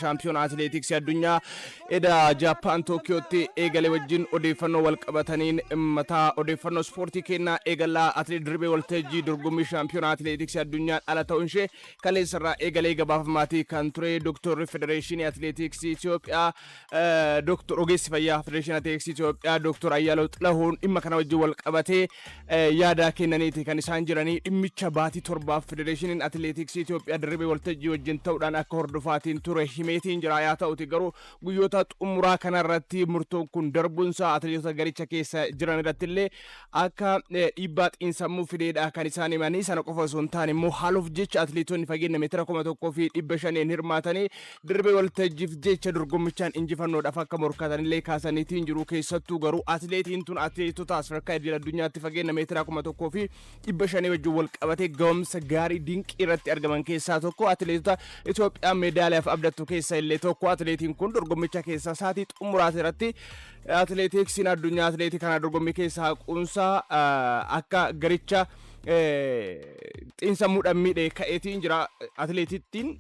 Shaampiyoona atileetiksii addunyaa eda Jaappaan Tookiyootti eegale wajjin odeeffannoo wal qabataniin mataa odeeffannoo ispoortii kennaa eegallaa. Atileet Dirribee Waltajjii dorgommii shaampiyoona atileetiksii addunyaan ala ta'uun ishee kaleessarraa eegalee gabaafamaatii kan ture. Dooktorri Federeeshinii Atileetiksii Itoophiyaa, Dooktor ogeessi fayyaa Federeeshinii Atileetiksii Itoophiyaa Dooktor Ayyaalew Xilahuun dhimma kana wajjin wal qabatee yaada kennaniiti kan isaan jiranii. Dhimmicha baatii 7f Federeeshiniin Atileetiksii Itoophiyaa Dirribee Waltajjii wajjin ta'uudhaan akka hordofaatiin ture himeetiin jira. Yaa ta'uti garuu guyyoota xumuraa kanarratti murtoon kun darbuunsaa atileetota garicha keessa jiran irratti illee akka dhiibbaa xiinsammuu fideedha kan isaan himanii. Sana qofa osoo hin taane immoo haaluuf jecha atileetonni fageenya meetira 1500n hirmaatanii Dirribee Waltajjiif jecha dorgommichaan injifannoodhaaf akka morkatan illee kaasaniitiin jiru. Keessattuu garuu atileetiin tun atileetota sadarkaa idil addunyaatti fageenya meetira 1500 wajjin wal qabatee ga'umsa gaarii dinqii irratti argaman keessaa tokko, atileetota Itoophiyaan meedaaliyaaf abdattu keessa illee tokko. Atileetiin kun dorgommicha keessaa sa'aatii xumuraati irratti atileetiksiin addunyaa atileetii kana dorgommii keessa haquunsaa akka garicha xiinsammuudhaan miidhe ka'eetiin jira. Atileetittiin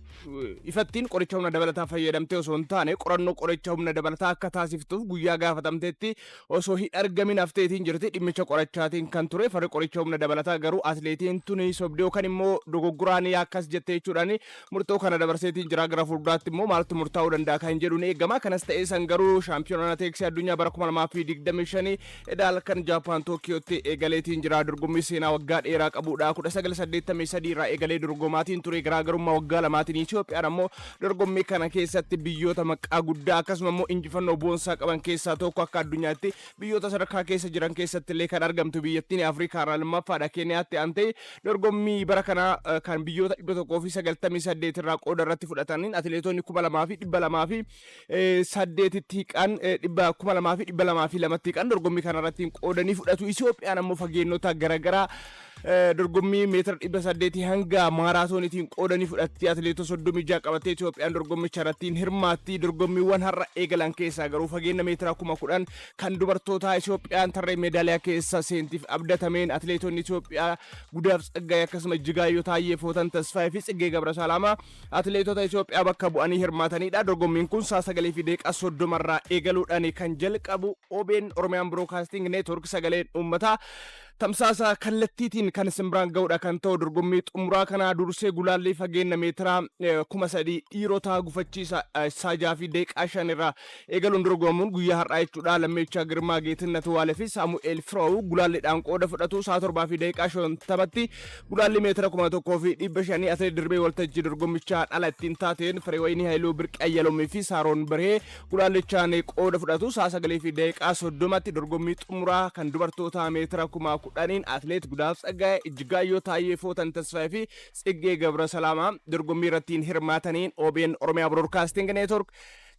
ifattiin qoricha humna dabalataa fayyadamtee osoo hin taane, qorannoo qoricha humna dabalataa akka taasiftuuf guyyaa gaafatamteetti osoo hin argamin hafteetiin jirti. Dhimmicha qorachaatiin kan ture farri qoricha humna dabalataa garuu atileetiin tuni sobdee yookaan immoo dogoggoraan akkas jettee jechuudhaan murtoo kana dabarseetiin jira. Gara fuulduraatti immoo maaltu murtaa'uu danda'a kan jedhu ni eegama. Kanas ta'ee san garuu shaampiyoonaa atileetiksii addunyaa bara 2025 eda halkan Jaappaan Tookiyootti eegaleetiin jira. Dorgommii seenaa waggaa dheeraa qabudha. 1983 irraa eegalee dorgomaatiin ture, garaagarummaa waggaa lamaatiin. Itoophiyaan ammoo dorgommii kana keessatti biyyoota maqaa guddaa akkasuma immoo injifannoo boonsaa qaban keessaa tokko. Akka addunyaatti biyyoota sadarkaa keessa jiran keessatti illee kan argamtu biyyattiin Afrikaa irraa lammaffaadha Keeniyaatti aantee. Dorgommii bara kanaa kan biyyoota 198 irraa qooda irratti fudhataniin atileetonni 2208tti hiqan, 2202tti hiqan dorgommii kana irratti qoodanii fudhatu. Itoophiyaan ammoo fageennota garaagaraa dorgommii meetira 800 hanga maaraatooniitiin qoodanii fudhatti. Atileetota 36 qabattee Itoophiyaan dorgommicha irratti hirmaatti. Dorgommiiwwan har'a eegalan keessaa garuu fageenya meetira 10,000 kan dubartootaa Itoophiyaan tarree meedaaliyaa keessa seentiif abdatameen atileetonni Itoophiyaa Gudaaf Tsaggaayee akkasuma Ijjigaayyoo Taayyee, Footan Tasfaayee fi Tsiggee Gabrasaalaamaa atileetota Itoophiyaa bakka bu'anii hirmaatanidha. Dorgommiin kun sa'a 9:30 irraa eegaluudhaan kan jalqabu. OBN, Oromiyaan Broadcasting Network, sagaleen uummataa tamsaasa kallattiitiin kan isin biraan ga'udha kan ta'u. Dorgommii xumuraa kanaa dursee gulaallii fageenya meetira 3000 dhiirotaa gufachiisa sa'a 6:05 irraa eegaluun dorgomamuun guyyaa har'aa jechuudha. Lammeechaa Girmaa, Geetinnat Waalee fi Saamu'eel Firoow gulaalliidhaan qooda fudhatu. Sa'a 7:50tti gulaalli meetira 1500 atileet Dirribee Waltajjii dorgommichaa dhala ittiin taateen Fireewayinii Hayiluu, Birqee Ayyaloomii fi Saaroon Barhee gulaallichaan qooda fudhatu. Sa'a 9:30tti dorgommii xumuraa kan dubartootaa meetira 10,000n atileet Gudaaf Tsaggaayee, Ijjigaayyoo Taayyee, Footan Tasfaayee fi Tsiggee Gabra Salaamaa dorgommii irratti hirmaataniin OBN, Oromiyaa Broadcasting Network,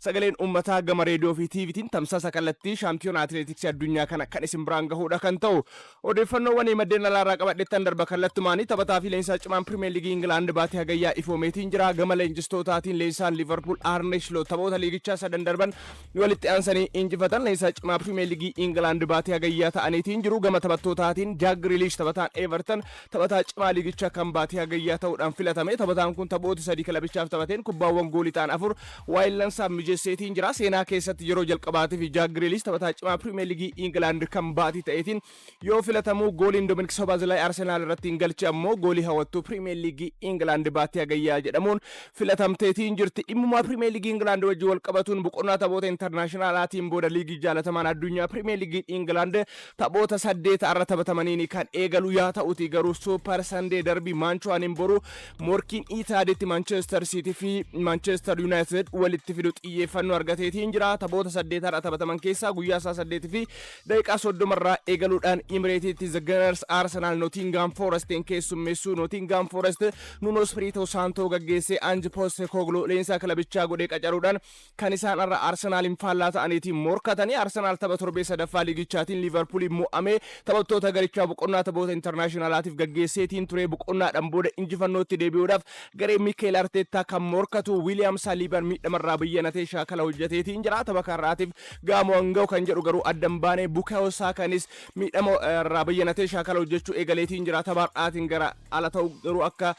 sagaleen uummataa gama reediyoo fi TVtiin tamsaasa kallattii shaampiyoona atileetiksii addunyaa kana kan isin biraan gahuudha kan ta'u. Odeeffannoowwan maddeen alaarraa qabadhettan darba kallattumaanii. Taphataa fi leenjisaa cimaan Pirimeer Liigii Ingilaand baatii hagayyaa ifoomeetiin jira. Gama leenjistootaatiin leenjisaan Liivarpuul Arne Slot taphoota liigichaa sadan darban walitti aansanii injifatan leenjisaa cimaa Pirimeer Liigii Ingilaand baatii hagayyaa ta'aniitiin jiru. Gama taphattootaatiin Jaak Giriilish, taphataan Everton, taphataa cimaa liigichaa kan baatii hagayyaa ta'uudhaan filatame. Taphataan kun taphoota sadii kilabichaaf taphateen kubbaawwan goolii ta'an afur waayillansaaf mijesseetiin jira. Seenaa keessatti yeroo jalqabaatiif Jaak Giriilish taphataa cimaa Pirimeer Liigii Ingilaand kan baatii ta'eetiin yoo filatamu, gooliin Dominik Sobaazilay Arsenaal irratti hin galche ammoo goolii hawwattuu Pirimeer Liigii Ingilaand baatii hagayyaa jedhamuun filatamteetiin jirti. Dhimmumaa Pirimeer Liigii Ingilaand wajjin wal qabatuun boqonnaa taphoota intarnaashinaalaatiin booda liigii jaalatamaan addunyaa Pirimeer Liigii Ingilaand taphoota saddeet har'a taphatamaniin kan eegalu. Yaa ta'uti garuu Super Sunday darbii Maanchuwaaniin boru morkiin Itaaditti Manchester City fi Manchester United walitti fidu xiyyeeffannoo argateetiin jira. Taphoota saddeet har'a taphataman keessaa guyyaa isaa 8:30 irraa eegaluudhaan Imireetiitti The Gunners Arsenal Nottingham Forestiin keessummeessuu. Nottingham Forest Nuno Espirito Santo gaggeessee Ange Postecoglou leenjisaa kilabichaa godhee qacaruudhaan kan isaan har'a Arsenaaliin faallaa ta'aniitiin morkatanii. Arsenaal tapha torbee sadaffaa liigichaatiin Liivarpuuliin mo'amee taphattoota garichaa boqonnaa taphoota intarnaashinaalaatiif gaggeesseetiin ture. Boqonnaadhaan booda injifannootti deebi'uudhaaf garee Miikeel Arteettaa kan morkatu. Wiiliyaam Saaliibaan miidhamarraa bayyanatee Shaakala hojjeteetiin jira. Tapha kanarraatiif gaamoo hanga'u kan jedhu garuu addan baanee. Bukaayoo Saakaanis miidhama irraa bayyanatee shaakala hojjechuu eegaleetiin jira. Tapha har'aatiin gara ala ta'u garuu akka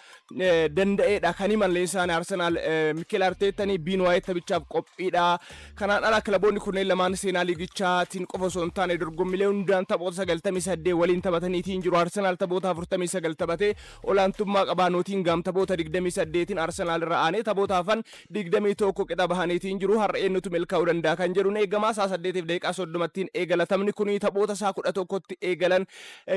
danda'eedha kan himan leenjisaan Arsenaal Mikel Arteettanii. Biin Waayit taphichaaf qophiidha. Kanaan ala kilaboonni kunneen lamaan seenaa liigichaatiin qofa osoo hin taane dorgommiilee hundaan taphoota 98 waliin taphataniitiin jiru. Arsenaal taphoota 49 taphatee olaantummaa qabaa. Nootingaam taphoota 28 Arsenaal irra aanee taphoota hafan 21 qixa bahaniitiin jiru. Har'a eenyutu milkaa'uu danda'a kan jedhuun eegamaa. Isaa 8:30ttiin eegala. Taphni kun taphoota isaa 11tti eegalan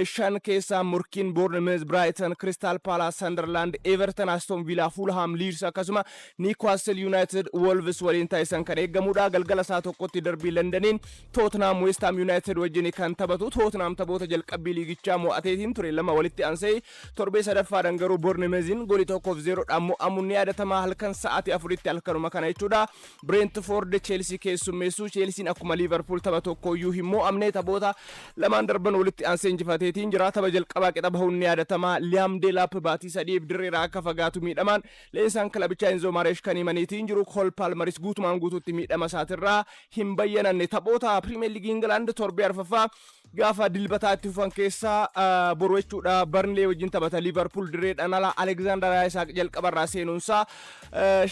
shan keessaa morkiin Bournemouth, Brighton, Crystal Palace, Sunderland, Everton, Aston Villa, Fulham, Leeds akkasuma Newcastle United, Wolves waliin taasisan kan eegamudha. Galgala isaa 1tti darbii Londoniin Tottenham West Ham United wajjin kan taphatu. Tottenham taphoota jalqabbii liigichaa mo'ateetiin ture lama walitti aansee. Torbee sadaffaadhaan garuu Bournemouthiin goolii 1-0dhaan mo'amuun ni yaadatama. Halkan sa'aatii 4tti, halkanuma kana jechuudha, Brentford Chelsea keessummeessu. Chelsean akkuma Liverpool tapha tokkoyyuu hin mo'amne. Taphoota lamaan darban walitti aansee injifateetiin jira. Tapha jalqabaa qixa bahuun ni yaadatama. Liam Delap baatii 3f dirreerraa akka fagaatu miidhamaan leenjisaan kilabichaa Enzo Maresca kan himaniitiin jiru. Cole Palmeris guutumaan guutuutti miidhama isaatirraa hin bayyananne. Taphoota Premier League England torbee arfaffaa gaafa Dilbataa itti fufan keessaa boru jechuudha Burnley wajjin taphata Liverpool dirreedhaan ala. Alexander Isak jalqabarraa seenuunsaa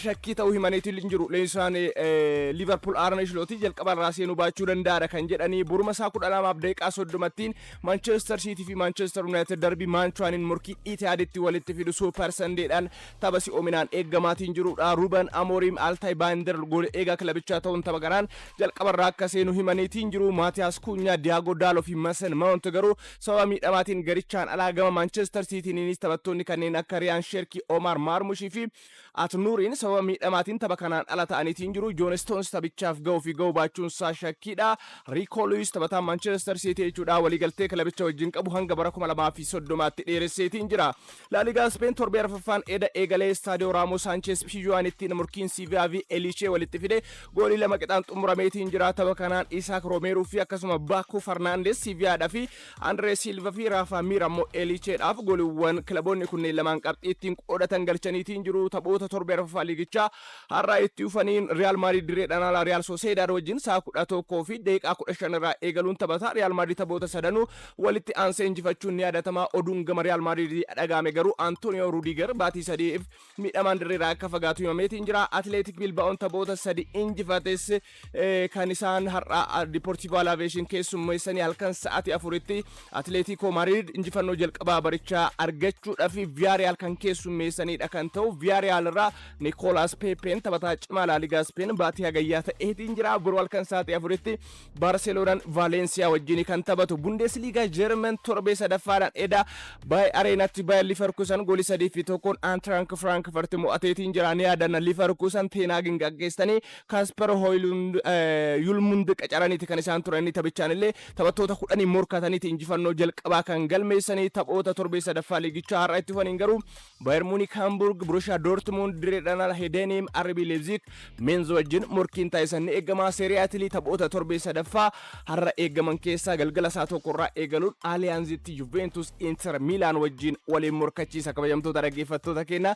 shakkii ta'uu himaniitiin jiru. Leenjisaan Liverpool Arne Slot jalqabarraa seenuu baachuu danda'aadha kan jedhanii. Boruma isaa 12:30ttiin Manchester City fi Manchester United darbii Maanchuwaaniin morkii Itihaaditti walitti fidu. Super Sundaydhaan tapha si'oominaan eeggamaatiin jirudha. Ruben Amorim Altay Bayindir gool eegaa kilabichaa ta'uun tapha kanaan jalqabarraa akka seenu himaniitiin jiru. Maatiyaas Kuunyaa, Diyaago Daalo fi Mason Mount garuu sababa miidhamaatiin garichaan alaa. Gama Manchester Cityniinis taphattoonni kanneen akka Riyaan Sherki, Omar Marmushii fi Atnuuriin sababa miidhamaatiin tapha kanaan ala ta'aniitiin jiru. John Stones taphichaaf ga'uu fi ga'uu baachuun isaa shakkiidha. Rico Lewis, taphataan Manchester City jechuudha, waliigaltee kilabicha wajjin qabu hanga bara 2030tti dheeresseetiin jira. La Liga Speen torbee arfaffaan eda eegalee Istaadiyoo Raamos Sanchez Pizjuanitti morkiin Sevilla fi Elche walitti fide goolii 2 qixaan xumurameetiin jira. Tapha kanaan Isaac Romero fi akkasuma Baku Fernandes Sevillaadhaa fi Andre Silva fi Rafa Mir ammoo Elcheedhaaf gooliiwwan kilaboonni kunneen lamaan qabxii ittiin qoodatan galchaniitiin jiru. Taphoota torbee arfaffaa liigichaa har'a itti dhufaniin Real Madrid dirreedhaan ala Real Sociedad wajjin sa'a 11:15 irraa eegaluun taphata. Real Madrid taphoota sadanuu walitti aansee injifachuun ni yaadatama. Oduun gama Real Madrid dhagahame garuu Antonio Rudiger baatii 3f miidhamaan dirreerraa akka fagaatu himameetiin jira. Athletic Bilbaa'oon taphoota sadi injifates kan isaan har'a Deportivo Alaveeshin keessummeessanii halkan sa'aatii 4tti Atletico Madrid injifannoo jalqabaa barichaa argachuudhaaf Villarreal kan keessummeessanidha kan ta'u. Villarreal irraa Nicolas Pepen taphataa cimaa La Liga Spain baatii hagayyaa ta'eetiin jira. Boruu halkan sa'aatii 4tti Barceloonaan Valencia wajjin kan taphatu. Bundesliga German torbee sadaffaadhaan eda Baay Areenatti Bayer Leverkusen goolii 3-1n Eintracht Frankfurt mo'ateetiin jira. Ni yaadanna, Leverkusen Teenaagin gaggeessanii Kasper Hoylund Yulmund qacaraniiti kan isaan turanii. Taphichaan illee taphattoota 10 morkataniiti injifannoo jalqabaa kan galmeessanii. Taphoota torbee sadaffaa liigichaa har'a itti fufaniin garuu Bayern Munich, Hamburg, Borussia Dortmund direedhaan ala Heidenheim, RB Leipzig, Mainz wajjin morkiin taasisan ni eegama. Serie A Italii taphoota torbee sadaffaa har'a eegaman keessaa galgala isaa 1rraa eegaluun Allianzitti Juventus Inter Milan wajjin waliin morkachiisa, kabajamtoota dhaggeeffattoota keenya.